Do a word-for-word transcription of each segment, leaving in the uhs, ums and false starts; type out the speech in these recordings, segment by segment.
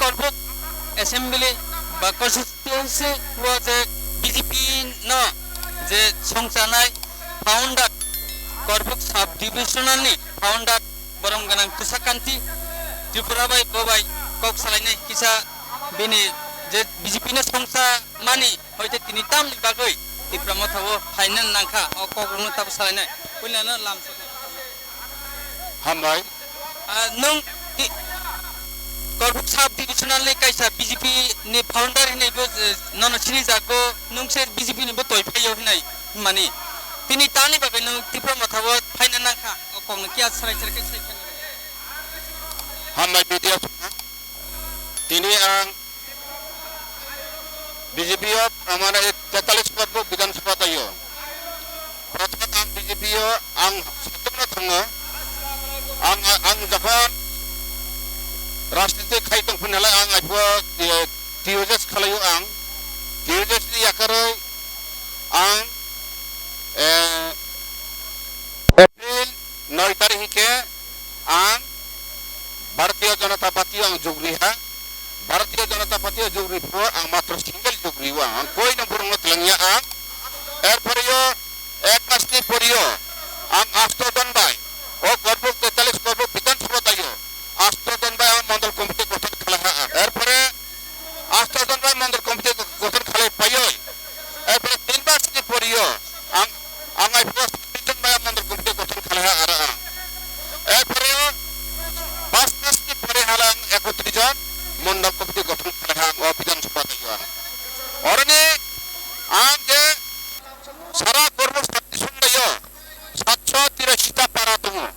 Korbuk assembly ba constituency o je B J P no je songchanai founder, Korbuk sub divisional ni founder, borom gwnang Tusa Kanti Tripura bai bo bai kok salainai kisa bini je B J P no songcha mani hoite tini tamni bagwi Tipra Motha o phaina nangkha, o kok rwno tabo salainai. Puilano lam sokha. Hambai. Ah, nwng ti-, Korbuk sub divisional ni kaisa B J P ni founder hinwi bo, eh, nono sinijak bo, nwng se B J P ni bo toi phaio hinai hwnmani. Tini tani bagwi nwng Tipra Motha o phaina nangkha, o kokno kiya sarai sarai khe sai khe. Hambai B D F. Tini ang B J P o, ah, mane, tetalis Korbuk Bidhan Sabha taiyo. Prothom ang B J P o ang sotokno thango. Ang, ang jokhon rajniti khai tongphuru nalai ang aiphuo, eh, T O J S khalaio ang. T O J S ni yakarwi ang, eh, April noi tarikh hwnkhe ang Bharatiya Janata Party o ang jogriha. Bharatiya Janata Party o jogri pho ang matro single jogri o ang. Ang koino borokno twlangya ang. Erpore o ek mas ni pore o ang asto jon bai o Korbuk tetalis Korbuk Bidhan Sabha taiyo asto jon bai ang mondol committee gothon khlaiha ang. Erpore asto jon bai mondol committee gothon khlai paioi. Erpore tin mas ni pore o ang, ang aiphuo sabbish jon bai mondol committee gothon khlaiha aro ang. Erpore o pas mas ni pore hala ang ekotris jon mondol committee gothon khlaiha ang o Bidhan Sabha taiyo ang. Oroni ang je sara Korbuk sub division taiyo satso tirashi ta para tongo.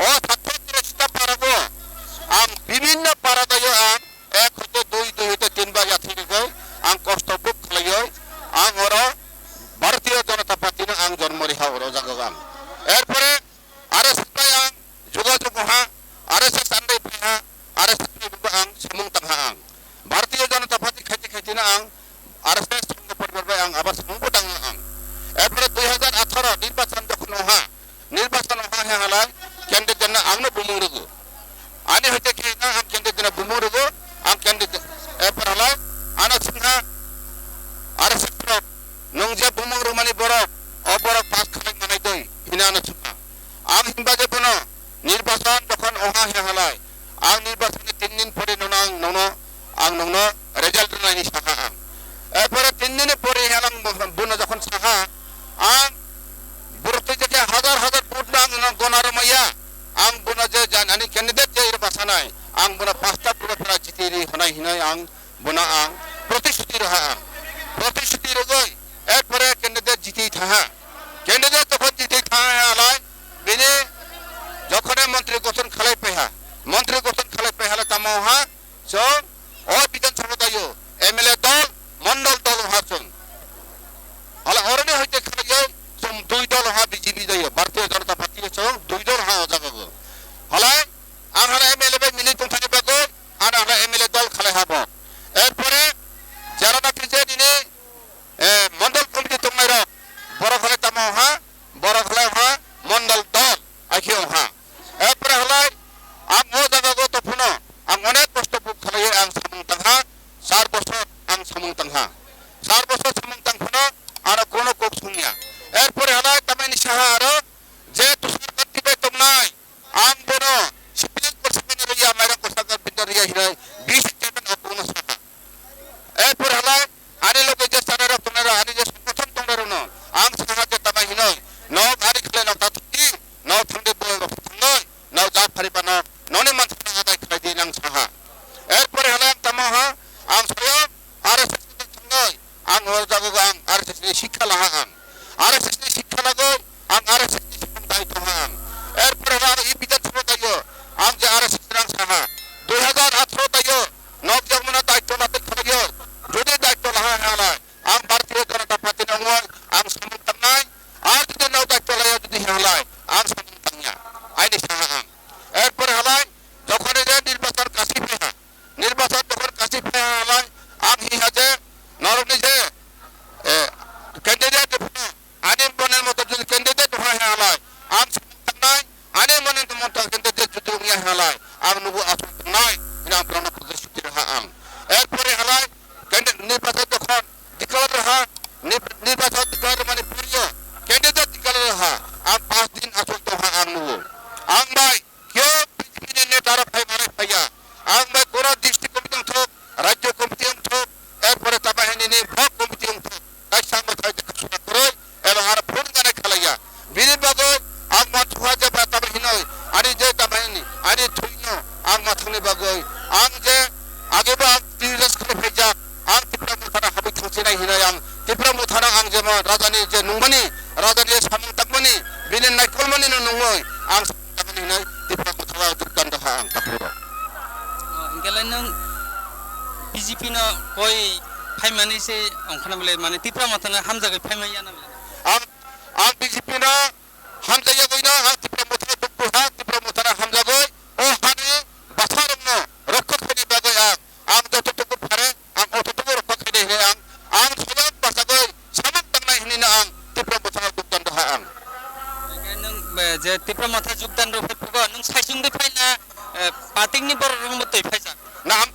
O satso tirashi ta para o ang bibhinno para taiyo ang ek hoite dui, dui hoite tin bar yathwi rwgwi ang kosto buk khlaiwi ang oro Bharatiya Janata Party no ang jonmo riha oro jaga o ang. Erpore R S S bai ang jogajog ha, R S S andai phaiha, R S S bai bo ang samung tangha ang. Bharatiya Janata Party khaiti khaiti no ang R S S songho poribar bai ang abar samung bo tangha ang. Erpore dui hajar atharo nirbachan jokhon oha, nirbachan oha he halai candidate no ang no bumung rwgo. Ani hoite khe na ang candidate no bumung rwgo, ang candidate, erpore halai ano swngha R S S rok, nwng je bumung rwmani borok, o borok pass khlai manai doi hina ano swngha. Ang himba je bono nirbachan jokhon oha he halai, ang nirbachan ni tin din pore nono ang nono, ang nono result rwnaini sakha ang. Erpore tin din ni pore he ang bo-, bono jokhon sakha, ang borok twi je hajar hajar vote no ang nono gona rwmaya, ang bono je jan ani candidate je rwbasanai, ang bono pasta vote no phela jiti ri hwnai hinoi ang bono ang protishruti rwha ang. Protishruti rwgwi erpore candidate jiti thaha. Candidate jokhon jiti thaha halai bini jokhone montri gothon khalai paiha. Montri gothon khalai paiha le tamo ha chwng o Bidhan Sabha taiyo M L A dol, mondol dol ha chwng. Hala oroni hoite khalaiyo chwng dui dol ha B J P taiyo, Bharatiya Janata Party chwng dui dol ha o jaga o. Halai ang hala M L A bai mili tongthani bagwi ano hala M L A dol khalai ha bo. Erpore jara naki je nini, eh, mondol committee tongnai rok, borok halai tamo ha, borok halai ha, mondol dol, aikhe ong ha. Erpore halai ang o jaga o tongphano ang onek kosto buk khalaiwi ang samung tangha, char bosor ang samung tangha. Char bosor samung tangphano ano kono kok songya. Erpore halai tamani saha aro je Tushar Kanti bai tongnai, ang bono sipil korsakni rwya, mairang korsakni bini rwya hinwi bisi chairman o bono sakha. Erpore halai ani loge je chanai rok tongnai rok, ani je songgothon tongnai rokno ang sakha je tama hinwi, nok ari khlai nok ta thangdi, nok thangdi borok rok thangwi, nok ja phari phano nokni mansa adai khlai di nang sakha. Erpore halai ang tamo ha, ang swrwng R S S ni thangwi, ang o jaga o ang R S S ni sikha laha ang. R S S ni sikha lagwi ang R S S ni samung dai tongha ang. Erpore ang i Bidhan Sabha taiyo ang je R S S rang saha. Dui hajar atharo taiyo nok jagmano daityo latai khlaio. Jodi daityo laha halai ang Bharatiya Janata Party ni ongoi ang samung tangnai. Ar jodi nok daityo laiya jodi halai ang samung tangya. Aini saha ang. Erpore halai jokhon je nirbachan kasi paiha. Nirbachan jokhon kasi phai halai ang hiha je norokni je, eh, candidate ha ang. Erpore halai, candidate nirbachon jokhon declare ha, nir-, nirbachon declare mani poriyo, candidate declare ha, ang pas din achuk tong ha ang nugo. Ang bai, kyo B J P ni neta rok phai manai phaiya. Ang bai kora district committee wngthok, rajyo committee wngthok, erpore tama hinini block committee wngthok. Kaisa ang bai thai khasuna kwrwi, eba aro phone gana khalaiya. Bini bagwi ang manthoha je ba tama hinoi, ani je tama hini, ani thwino ang mathangni bagwi, ang je ageba ang T D S khwlai phaijak, ang Tipra Mothano habwi thangsinai hinoi ang Tipra Mothano ang jemon rajani je nungmani, rajani je samung tangmani, bini naikolmani no nungwi ang Tamoni hinai Tipra Mothano jogdan rwha ang takhurok. Oh, hingkhe le nwng B J P no koi phaimani se ongkhana bole mane Tipra Mothano hamjagwi phaimani ya na bole? Ang, ang B J P no hamjagwi no ang Tipra Mothano dukhu ha, Tipra Mothano hamjagwi o hani bwsarokno rokha khaini bagwi ang, ang jototuku phare ang ototuku rokha khaini hinwi ang, ang soyang bwsagwi samung tangnai hinwi no ang Tipra Mothano jogdan rwha ang. Hingkhe nwng, eh, je Tipra Motha jogdan rw phai phugo, nwng saichung de phaina, eh, patikni borok rokno twi phaijak? Na ang